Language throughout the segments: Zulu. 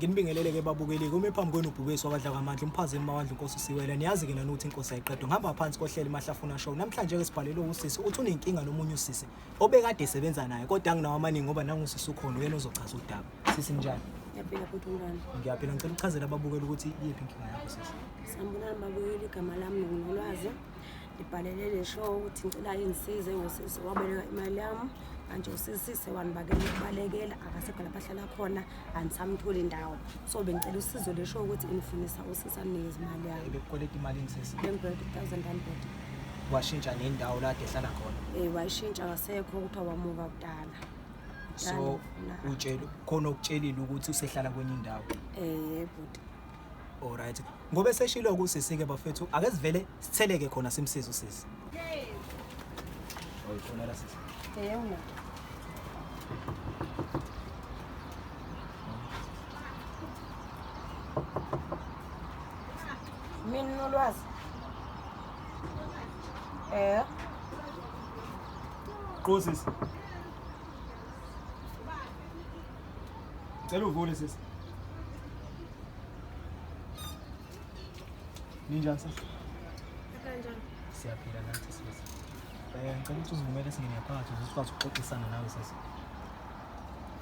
Nginibingelele ke babukeli kume phambi kwenu ubhubesi wakadla kwamandla umphazimi mawandla inkosi usiwela niyazi ke nani ukuthi inkosi ayiqedwa ngihamba phansi kohlelo imahlafuna show namhlanje ke sibhalelwe usisi uthi unenkinga nomunye usisi obekade esebenza naye kodwa anginawo amaningi ngoba nangusisi ukhona uyena ozochaza udaba. Sisi njani? Ngiyaphila futhi umntwana. Ngiyaphila, ngicela uchazele ababukeli ukuthi iyiphi inkinga yakho sisi. Sanibonani babukeli, igama lami nginolwazi. Ngibhalele le show ukuthi ngicela ingisize ngosisi waboleka imali yami. Manje usisi sewanibalekela akasekho lapho ahlala khona angisamtholi indawo. So bengicela usizo le show ukuthi ingifunisa usisi anginikeze imali yami. Ebekukweleta imali sisi. Bengikweleta 1000 rand bhuti. Washintsha nendawo la ade ehlala khona. Eh wayishintsha akasekho kuthiwa wamuka kudala. So utshela khona okutshelile ukuthi usehlala kwenye indawo. Eh bhuti. Alright. Ngoba eseshilo kusisi ke bafethu ake sivele sitheleke khona simsize usisi. Oyikhona la sisi. Eh una. Mina nolwazi. Eh. Qo sisi. Cela uvule sisi. Ninjani sisi? Kanjani? Siyaphila nathi sisi. Eh ngicela ukuthi uzivumele singene phakathi ukuze sikwazi ukuxoxisana nawe sisi.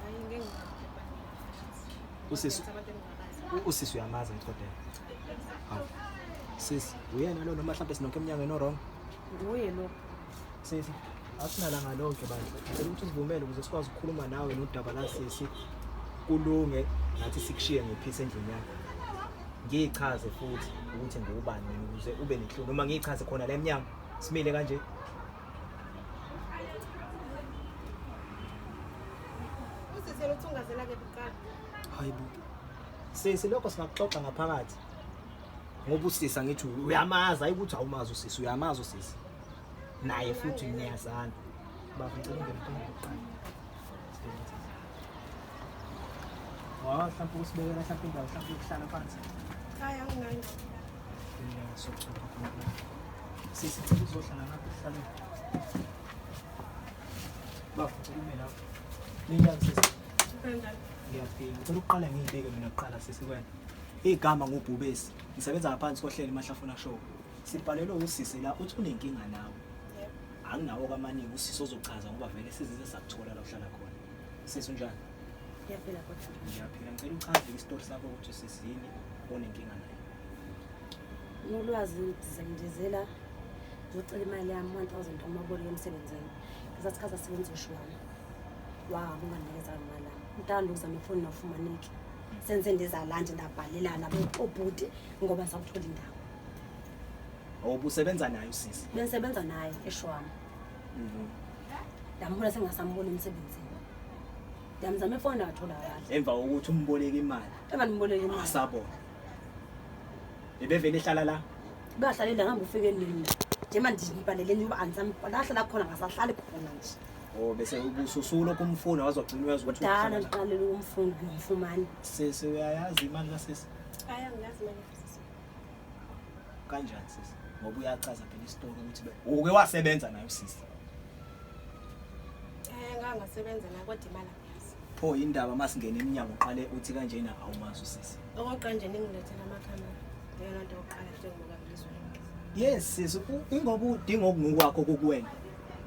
Hayi ngeke. Usisi usisi uyamazi ngithodela. Hawu. Sisi, uyena lo noma mhlawumbe sinonke eminyangweni o-wrong? Nguye lo. Sisi, asinalanga lonke bandla. Ngicela ukuthi usivumele ukuze sikwazi ukukhuluma nawe nodaba la sisi kulunge nathi sikushiye ngephisi endlini yakho. Ngiyichaze futhi ukuthi ngubani mina ukuze ube nehlungu noma ngiyichaze khona la emnyango. Simile kanje. Usisi yena uthi ungazela ke kuqala. Hayibo. Sisi lokho singakuxoxa ngaphakathi. Ngoba usisi angithi uyamazi hayi ukuthi awumazi usisi uyamazi usisi. Naye futhi niyazana. Baba ngicela ungene kuqala. Wa mhlawumbe usibekela mhlawumbe indawo mhlawumbe yokuhlala phansi. Hayi anginayo. Sokuchopha khona. Sisi cela uzohlala ngapha esihlalweni. Baba ngicela ume lapho. Ninjani sisi? Kanjani? Ngiyaphila. Ngicela ukuqala ngiyibeke mina kuqala sisi kwena. Igama ngubhubesi. Ngisebenza ngaphansi kohlelo iMahlafuna Show. Sibhalelwe usisi la uthi unenkinga nawe. Yebo. Anginawo kwamaningi usisi ozochaza ngoba vele sizize sakuthola la uhlala khona. Sisi unjani? Ngiyaphila kodwa. Ngiyaphila. Ngicela uchaze isitori sakho ukuthi usisi yini onenkinga naye. Nolwazi ngizendizela ngizocela imali yami 1000 amaboleko emsebenzini. Ngesathi khaza sebenza ushuwami. Wahamba unganikeza imali yami. Mntanda ukuzama ifoni nafumaneki. Senze ndiza la nje ndabhalelana obhuti ngoba sawuthola indawo. Obusebenza naye usisi. Bengisebenza naye eshwami. Ndambona sengasambona emsebenzini. Ndamzama ifoni atholakala. Emva kokuthi umboleke imali. Emva ndimboleke imali. Asabona. Ebevele ehlala la. Bahlalela ngambe ufike nini? Njengoba ndibhaleleni uba andisamla ahlala khona ngasahlali khona nje. Oh bese ubususulo kumfuna wazogcina uyazi ukuthi Kudala uhlala la. ndiqalele ukumfuna ngimfumane. Sisi uyayazi imali kasisi. Hayi angiyazi imali kasisi. Kanjani sisi? Ngoba uyachaza phela isitori ukuthi uke wasebenza naye usisi. Hayi ngake ngasebenza naye kodwa imali angiyazi. Pho indaba masingena eminyango uqale uthi kanjena awumazi usisi. Okokuqala nje ningilethela amakhamera. Iyona nto yokuqala njengoba ngizwe. Yes sisi, ingoba udinga okungokwakho kukuwena.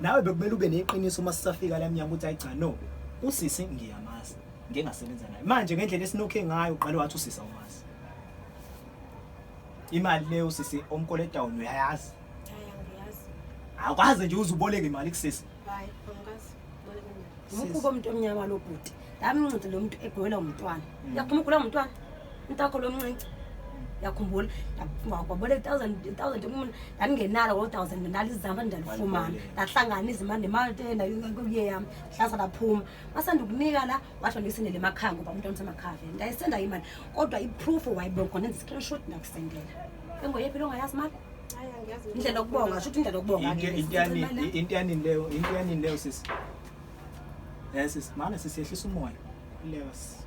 Nawe bekumele ube neqiniso uma sisafika la emnyango ukuthi hayi cha no. Usisi ngiyamazi. Ngike ngasebenza naye. Manje ngendlela esinokhe ngayo uqale wathi usisi awumazi. Imali leyo sisi omkoleta wona uyayazi. Hayi angiyazi. Awukwazi nje uze uboleke imali kusisi. Hayi angikazi. Boleka imali. Umkhuba omuntu omnyama lo bhuti. Ndamnceda lo muntu egwela umntwana. Uyakhuma ugula umntwana. Umntakho lo mncinci. Yakhumbula waboleka 1000 1000 kumuntu ndandingenalo ngo 1000 ndalizama ndalifumana. Ndahlangana izimali nemali kuye yami. Hlasa laphuma. Masanda ukunika la wathi ndisendele emakhaya ngoba umntwana usemakhaya vele. Ndayisenda imali kodwa iproof wayibona khona nenza screenshot ndakusendela. Engoyephi lo ongayazi imali? Hayi angiyazi. Indlela yokubonga, shuthi indlela yokubonga. Into yanini into yanini leyo into yanini leyo sisi. Eh sisi mana sisi yehlisa umoya. Khuleka sisi.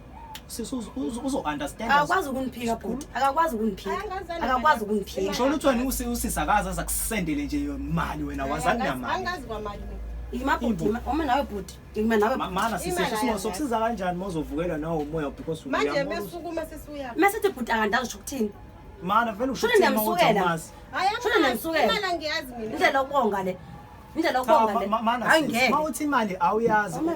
Sisi uzo understand. Akakwazi ukuniphika bhuti, akakwazi ukuniphika. Akakwazi ukuniphika. Ngisho ukuthi wena usisi akaze aza kusendele nje imali wena wazani namali. Angazi kwamali mina. Ima bhuti, ima uma nawe bhuti, ima nawe. Mana sisi Imali ayazi. sokusiza kanjani uma uzovukelwa nawe umoya because Manje uyambona mesukuma sisuya. Mase bhuti akandazi usho ukuthini. Mana vele usho Shona ukuthini uma uthi ngiyamsukela. awumazi? Hayi Shona angimazi. ngiyamsukela. Imali angiyazi mina. Indlela yokubonga le. Indlela Cha, yokubonga le. mana Hayi sisi, ngeke. uma uthi imali awuyazi Oh my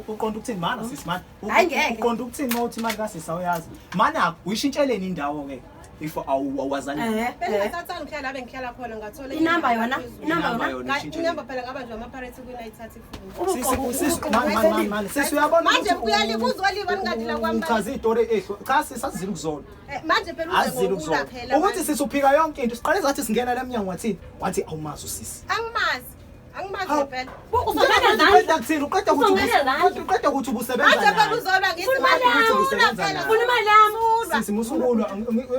uqonda ukuthini mana sisi mana Hayi ngeke. uqonda ukuthini uma uthi imali kasisi awuyazi mana uyishintsheleni indawo-ke if awazani Eh. eh. Bengingasathanda ukuhlala la bengihlala khona ngathola Inamba yona, inamba Inamba yona. yona uyishintsheleni. Inamba phela ngaba nje amapirates kuyinayithatha ifoni. Sisi, sisi, man, man, man, man. Sisi uyabona Manje ukuthi uyalibuzwa liba ningathi la kwami. uchaza iy'tori ey'hlu cha sisi azile ukuzona Eh, Manje phela uze azile ngokula ukuzona phela. ukuthi manje. sisi uphika yonke into siqale zathi singena la mnyango wathini wathi awumazi usisi Angimazi. Angimazi Hawu. phela. Uzongena Uqeda izandla. kuthini uqeda ukuthi Uzongena izandla. uqeda ukuthi ubusebenza Manje phela naye uzolwa ngithi Funa imali manje yami. usulwa phela. Funa imali yami. Sulwa. Sisi musukulwa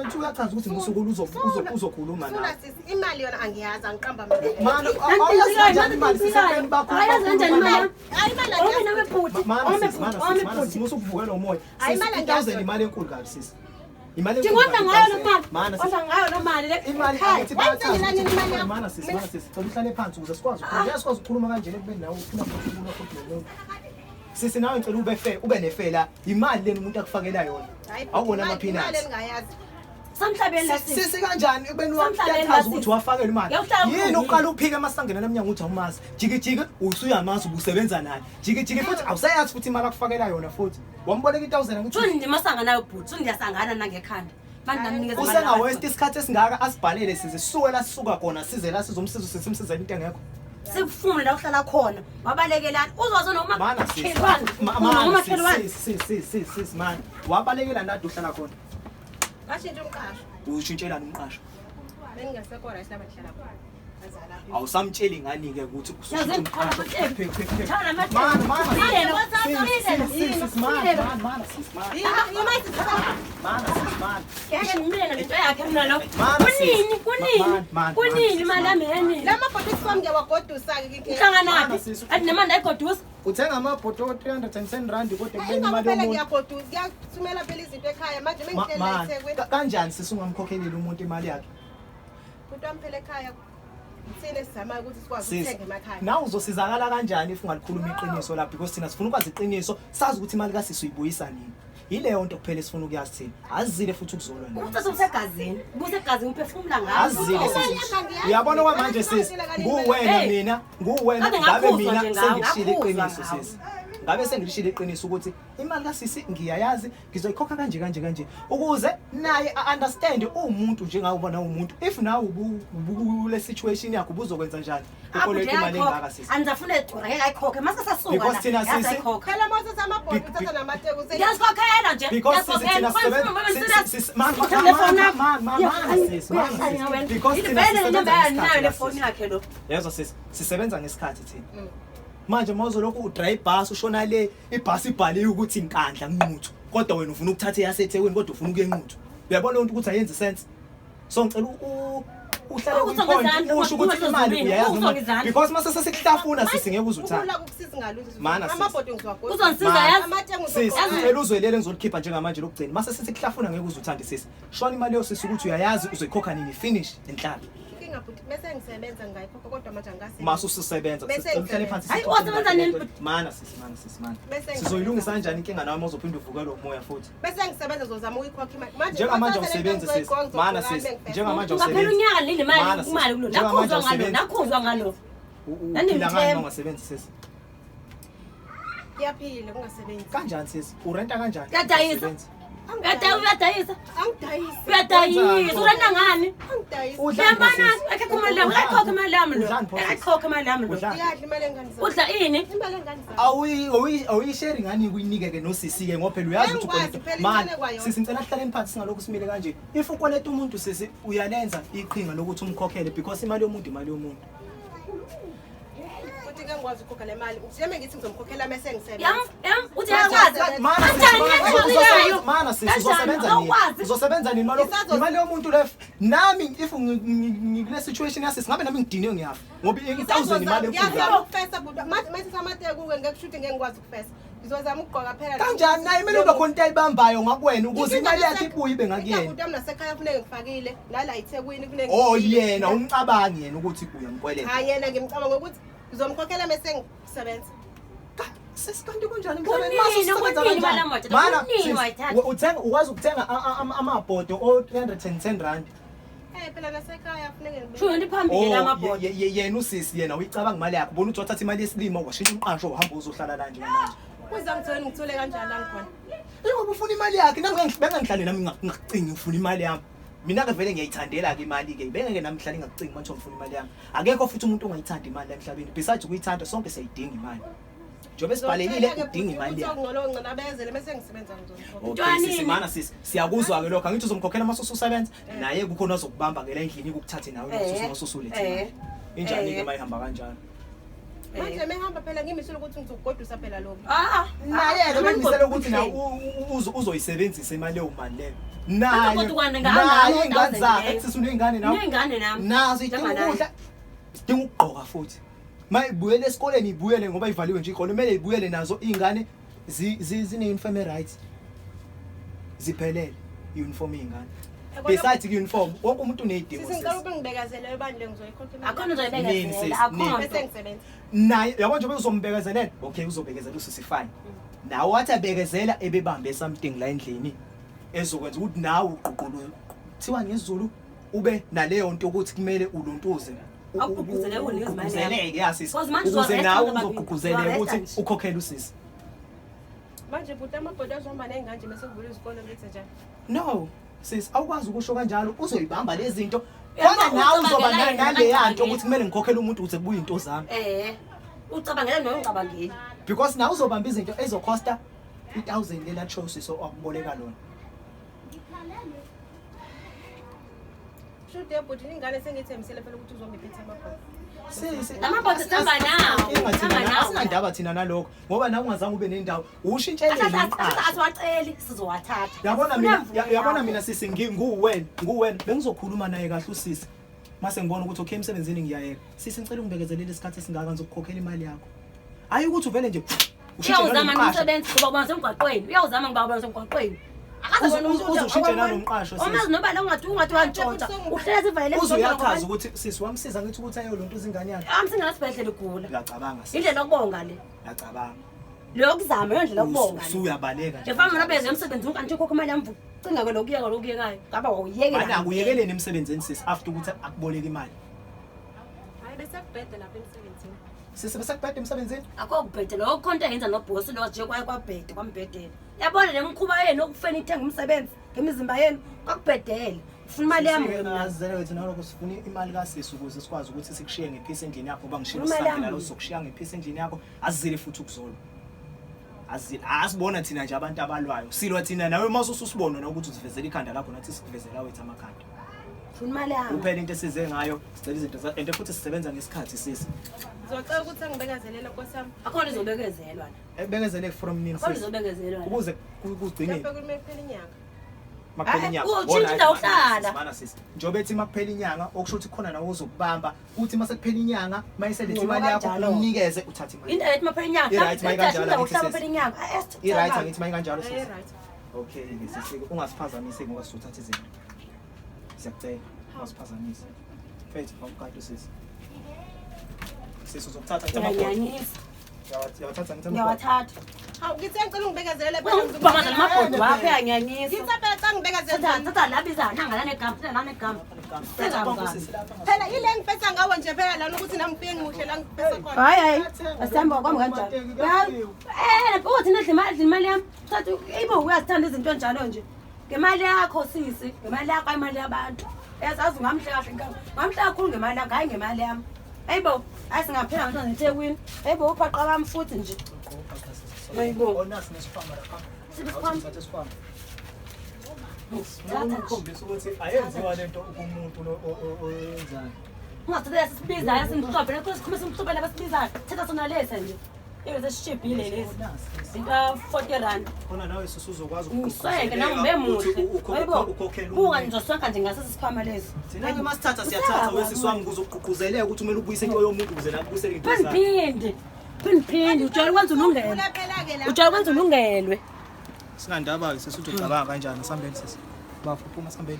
uthi uyachaza ukuthi musukulwa Sulwa. uzokhuluma Sulwa nawe sisi imali yona angiyazi angiqamba amanga. Mana awuyazi kanjani imali sisebeni bakho Ayazi kanjani imali yami? Hayi imali Ome angiyazi. nawe bhuti. Mana Ome sisi mana bhuti, ome sisi mana sisi bhuti. musukuvukela umoya Hayi, sisi imali 1000 angiyazi. imali enkulu kabi sisi imali enkulu Ndingodla kabi, ngayo lo 1000. mali. Mana sisi Odla ngayo lo mali le. imali Ekhaya. angithi bayachaza Wayithengelani ukuthi imali yakho? mana sisi mana sisi cela uhlale phansi ukuze sikwazi ukukhuluma ngeke sikwazi ukukhuluma kanjena ekubeni nawe ufuna futhi ukulwa futhi nomuntu sisi nawe ngicela ube fair ube nefair la imali lena umuntu akufakela yona Hayi awubona imali ama-peanuts engingayazi. Samhlabeni la sisi. sisi kanjani ekubeni Samhlabeni uyachaza la ukuthi sisi. wafakela imali Ngiyawuhlala yini ukhulumile. uqala uphike masangena lamnyango uthi awumazi jikijiki usuyamazi ubusebenza naye jikijiki futhi awusayazi futhi imali akufakela yona futhi wamboleka i-1000 angithi Thundi ndimasangana nayo bhuti. Thundi ndiyasangana nangekhanda. Manje nami nikeza imali usengawest isikhathi esingaka asibhalele size sisuke la sisuka khona size la sizomsiza sisimsizela into engekho Sikufune la uhlala khona. Wabalekelani? Uzoze noma mana sisi makhelwane. mana Umakhelwane. sisi sisi sisi sisi mana wabalekela nade uhlala khona Ngashintsha umqasho. ushintshelani umqasho Bengingasekho right la bengihlala khona. Ngazala. awusamtsheli ngani-ke ukuthi usushintshe Yazi umqasho ngithola Phe, phe, phe. Ngithola amathebe. Mana, mana, Ngilelo, sisi, ngilelo, sisi, sisi, mana, ngilelo. mana, mana, sisi, mana. Yima sisi. Mana, sisi, mana. Ngeke ngimile nento yakhe mina lo. Mana, sis. Kunini? Kunini? Man, man, Kunini man, imali yami yanini? La mabhokisi wami ngiyawagodusa-ke ke. Uhlanganaphi? Mana, sis. Athi nemali ayigodusa. Uthenga amabhoto 310 rand kodwa ekubeni Ingoba imali phela yomuntu ngiyagodusa, ngiyathumela phela izinto ekhaya manje mengihleli la Man, eThekwini. kanjani sisi ungamkhokheleli umuntu imali yakhe Bhuti wami phela ekhaya thina sizama ukuthi sikwazi Sisi, ukuthenga emakhaya. nawe uzosizakala kanjani if ungalikhuluma iqiniso la because thina sifuna ukwazi iqiniso sazi ukuthi imali kasisi uyibuyisa nini yileyo nto kuphela esifuna ukuyazi thina azile futhi ukuzolwa nawe. Ubuthatha busegazini. Busegazini uphefumula ngayo. azile Imali sisi yakhe angiyazi. uyabona kwamanje sisi nguwena Hey. mina nguwena Kade ngabe ngakhuzwa mina nje ngawe, sengilishilo ngakhuzwa iqiniso ngawe. sisi ngabe sengilishilo iqiniso ukuthi imali kasisi ngiyayazi ngizoyikhokha kanje kanje kanje ukuze naye a-understand uwumuntu njengawe ubona uwumuntu if nawe ubukule situation yakho ubuzokwenza njani ukoleta imali engaka sisi Andizafuna edura ngeke ayikhokhe. Mase sasuka Because la. thina Yazi sisi- ayikhokhe. Phela uma uthatha amabhodo Big- uthatha namateki use- Ngiyazikhokhela nje. Because sisi thina sisebenza because thina sisebenza nayo ngesikhathi le la, foni sisi. yakhe lo. Yezwa sisi sisebenza ngesikhathi thina manje uma uzolokhu udraye ibhasi ushona le ibhasi ibhaliwe ukuthi inkandla nquthu kodwa wena ufuna ukuthatha eyasethekwini kodwa ufuna ukuya enquthu uyabona leyo nto ukuthi ayenzi sense so ngicela uhlale Ukusonga kwi-point, izandla, usho ukuthi ukusonga imali ezulwini, uyayazi noma ukusonga izandla. because mase sesikuhlafuna sisi ngeke uze uthande Ukulula kukusiza ngalutho. Mana, sisi. Amabhodo ngizowagodusa. Uzongisiza Mana. yazi. Amateki sisi ngizowagodusa. ngicela uzwelele ngizolikhipha njengamanje lokugcina mase sithi kuhlafuna ngeke uze uthande sisi shona imali leyo sisi ukuthi uyayazi uzoyikhokha nini finish enhlalo Inkinga bhuti bese ngisebenza ngingayikhokha kodwa manje angikasebenzi. mase ususebenza Bese sisi uhlale phansi Hayi, sixoxe wasebenza indaba nini le. futhi? mana sisi mana sisi mana Bese ngisebenza. sizoyilungisa kanjani inkinga nawe uma uzophinde uvukelwe umoya futhi Bese ngisebenza ngizozama ukuyikhokha imali. Manje njengamanje ngithatha le nto awusebenzi sisi ngizoyiqoka, mana ngizogqoka, sisi bengifesa. njengamanje Ungaphela awusebenzi unyaka linde imali Mana, sis. imali kulo. Njengamanje Nakhuzwa ngalo, awusebenzi. nakhuzwa ngalo. Uphila ngani Nandimthemba. uma ungasebenzi sisi Ngiyaphila kungasebenzi. kanjani sisi urenta kanjani Uyadayisa. Ungasebenzi? Uyadayisa. Angidayisi. Uyadayisa. Urenta ngani? Angidayisi. Udlani pho, Uyambana sisi? akekho imali yami. Ayikhokhe imali yami lo. Udlani pho, sisi? Ayikhokhe imali yami lo. Udlani? Iyadla imali engane zami. Udla ini? Imali engane zami. Awuyisheri ngani ukuyinike-ke nosisi-ke ngoba phela uyazi ukuthi Engikwazi ukweleta phela mani incane kwayona. sisi ngicela sihlaleni phansi singalokhu simile kanje if ukweleta umuntu sisi uyalenza iqhinga lokuthi umkhokhele because imali yomuntu imali yomuntu Futhi ngeke ngikwazi ukukhokha le mali. Njengoba ngithi ngizomkhokhela mese ngisebenza. Yam yam uthi uyakwazi. Mana sisi, Kanjani mana, yena uzosebenza- mana sisi Kanjani? uzosebenza nini Awukwazi. uzosebenza nini imali yomuntu lef nami if ngikule situation yasisi ngabe nami ngidiniwe ngiyafa ngoba i-1000 imali enkulu Ngiyazama ukufesa bhuti. Manje mase amateki-ke ngeke kusho ukuthi ngeke ngikwazi ukufesa. Ngizozama ukugqoka phela. kanjani naye kumele ube khona into ayibambayo ngakuwena ukuze imali yakhe ibuye ibe ngakuyena Bhuti wami nasekhaya kufuneka ngifakile. Nala eThekwini kufuneka oh ngifakile. yena umcabangi yena ukuthi uyamkweleta Hayi yena ngimcabanga ukuthi Ngizomkhokhela mese ngisebenza. Sisi kanti kunjani Kunini, emhlabeni? Mase usebenza kunini kanjani? imali yamoto? Mana, Kunini sis, wayithatha? uthenga ukwazi ukuthenga amabhodo o 310 rand. Eh phela nasekhaya kufuneke ngibe. Sho yonto iphambili Oh, lamabhodo. yena usisi yena uyicabanga imali yakhe. Ubona ukuthi wathatha imali yesilima washintsha umqasho wahamba uzohlala la nje manje. Kuza ngithole ngithole kanjani la ngikhona. Njengoba ufuna imali yakhe nami bengangihlale nami ngingakucingi ngifuna imali yami. Mina ke vele ngiyayithandela ke imali ke. Bengeke nami ngihlale ngingakucingi manje ngifuna imali yami. Akekho futhi umuntu ongayithanda imali la emhlabeni. Besides ukuyithanda sonke siyayidinga imali. Njengoba sibhalelile udinga imali yakho. Ngcono ngcono abezele mese ngisebenza ngizomkhokhela. Okay Ntwanini. sisi mana sisi siyakuzwa ke lokho angithi uzomkhokhela mase ususebenza naye kukhona ozokubamba ke la endlini ukukuthathe nawe mase usulethe Eh. injani ke Eh. mayihamba kanjalo Manje mehamba phela ngimisele ukuthi ngizokugodusa phela lokho. Ah, naye ke bengisele ukuthi na uzoyisebenzisa imali leyo mali leyo naye Kodwa ngahamba naye ngalo ingane 1000 zakhe leyo. sisi uneyingane nawe Uneyingane nami. nazo idinga Njenganaye. ukudla sidinga ukugqoka futhi mayibuyele esikoleni ibuyele ngoba ivaliwe nje ikole kumele ibuyele nazo iy'ngane zine-uniform e-right ziphelele i-uniform iy'ngane besides ku-uniform wonke umuntu uney'dingo Sisi ngicela sisi. ukungibekazelele ebandle ngizoyikhokha imali. Akhona Nini, uzoyibekezela, sis? akho Nini? Bese ngisebenza. Naye yabo njengoba uzombekezelela okay uzobekezela usisi fine nawe wathi abekezela ebebambe something la endlini ezokwenza ukuthi nawe ugqugqulu kuthiwa ngesiZulu ube naleyo nto ukuthi kumele uluntuze Akugqugquzeleke unikeze imali yakho. ugqugquzeleke ya sisi Because manje ukuze uzoresta nawe ngoba uzogqugquzeleka uzoresta ukuthi nje. ukhokhele usisi Manje bhuti amabhodo azohamba ney'ngane nje mese kuvula izikole ngithi njani. no sisi awukwazi ukusho kanjalo uzoyibamba lezi zinto Uyabona, khona nawe uzoba ucabangela yena, naleya nto akacabangeli. ukuthi kumele ngikhokhele umuntu ukuze kubuye into zami Eh. Ucabangela nawe ungicabangeli. because nawe uzobamba izinto ezokhosta i-1000 lela chose so akuboleka lona. Shuthi bhuti ingane sengiyithembisele phela ukuthi uzobe iphethe amabhodo. Sisi Lamabhodo sihamba nawo, Inkinga thina sihamba nawo. asinandaba thina nalokho ngoba nawe ungazange ube nendawo ushintshele umqasho. Asiwaceli sizowathatha. Yabona mina Sifuna yabona mvume mina sisi nginguwena nguwena bengizokhuluma naye kahle usisi mase ngibona ukuthi okay emsebenzini ngiyayeka sisi ngicela ungibekezelele isikhathi esingaka ngizokukhokhela imali yakho hayi ukuthi uvele nje ushintshe Uyawuzama nalomqasho. nomsebenzi ngoba ubona semgwaqweni. Uyawuzama ngoba ubona semgwaqweni. Akaze Uze- bona umuntu uzoshintsha nanomqasho, sisi. Umazi noba la ungathi wantshontsha. Uhlezi ivalele Uze uyachaza ukuthi sisi wamsiza ngithi ukuthi ayolonto izingane yakhe Amsingana sibhedlela ugula. uyacabanga sisi Indlela yokubonga le. uyacabanga Lokuzama yondlela yokubonga. le. usuyabaleka nje Nje fana nobeze emsebenzini unkanti ukhokha imali yami ucinga ke lokuyeka lokuyekayo. Ngaba wawuyekela. Mana akuyekeleni emsebenzini sisi after ukuthi akuboleke imali Hayi bese kubheda lapha emsebenzini. sisi bese kubheda emsebenzini Akho kubhedela lokho khonto eyenza nobhosi lo nje kwaye kwabhede kwambhedela. Yabona le mkhuba yenu okufeni ithenga umsebenzi ngemizimba yenu kwakubhedela. Ufuna imali yami Sisi-ke wena. ngazizela wethu nalokho sifuna imali kasisi ukuze sikwazi ukuthi sikushiye ngephisi endlini yakho ngoba ngishilo Imali sisandla yami. nalo sizokushiya ngephisi endlini yakho azizile futhi ukuzolwa azizile asibona thina nje abantu abalwayo silwa thina nawe uma ususibona na ukuthi uzivezela ikhanda lakho nathi sikuvezela wethu amakhanda Ufuna imali yami. kuphela into esize ngayo sicela izinto and futhi sisebenza ngesikhathi sisi Ngizocela ukuthi angibekezelele nkosi yami. Akhona izobekezelwa la. ebekezele from nini Akhona sisi izobekezelwa la. ukuze kugcineni Mhlawumbe kumele kuphele inyanga. makuphela Eh, inyanga utshintshe Bona, indawo mana ohlala. sisi, mana sisi njengoba ethi makuphela inyanga okusho ukuthi khona nawe ozokubamba uthi mase kuphela inyanga mayiselethe Ngcono imali yakho kanjalo. umnikeze uthathe imali Into ethi maphela inyanga. I-right, mayikanjalo, Indawo angithi ohlala sisi. maphela inyanga. Ah, i-right angithi mayikanjalo Eh sisi right. okay ke sisi ungasiphazamisi ngoba sizothatha izinto siyakucela ungasiphazamisi mfethu awukade sisi sisi uzokuthatha ngithi amabhodo Uyanyanyisa. uyawathatha ngithi amabhodo Ngiyawathatha. Hawu ngithi ngicela ungibekezelele phela Ubhamaza lamabhodo wakho uyanyanyisa. Ngithi phela xa Thatha ngibekezelele. thatha la biza nanga la negama, thatha la negama. Mfethu, bonke sisi lapha Phela ile ngiphetha ngawo nje phela lana ukuthi nami ngifike ngimuhle la ngiphetha khona. Hayi hayi. Asihamba kwami kanjalo. Eh, uthi nidla imali, imali yami. Thatha ibo uyazithanda izinto njalo nje. Ngemali yakho sisi, ngemali yakho imali yabantu. Uyazazi ungamhle kahle ngami. Ngamhle kakhulu ngemali yakho, hayi ngemali yami. Hayibo, hayi singaphela ngantwana eThekwini. Hayibo uphaqa bami futhi nje. Hayibo. Onasi nesikhwama lapha. Siphi isikhwama? Thatha isikhwama. Thatha nje. Ukukhombisa ukuthi ayenziwa lento kumuntu lo oyenzayo. Ungathatha sisibizayo simhlophe, lokho sikhuluma simhlophe laba sibizayo. Thatha sona lesa nje. Ibe sesishibhile lesi. Onasi. Into 40 rand. Khona nawe sisi uzokwazi Ngisweke nami ngibe muhle. ukukhokhela ukhokhele. Buka ngizosonka nje ngasesi sikhwama lesi. Thina ke masithatha siyathatha wesisi wami ukuze ugqugquzeleke ukuthi kumele ubuyise into yomuntu ukuze nawe ubuyisele into zakho. Phinde phinde. Phinde ujwayele ukwenza ulungelwe. Ula phela ke la. Ujwayele ukwenza ulungelwe. Sinandaba ke sisi uthi ucabanga kanjani sambeni sisi. Bafu phuma sambeni.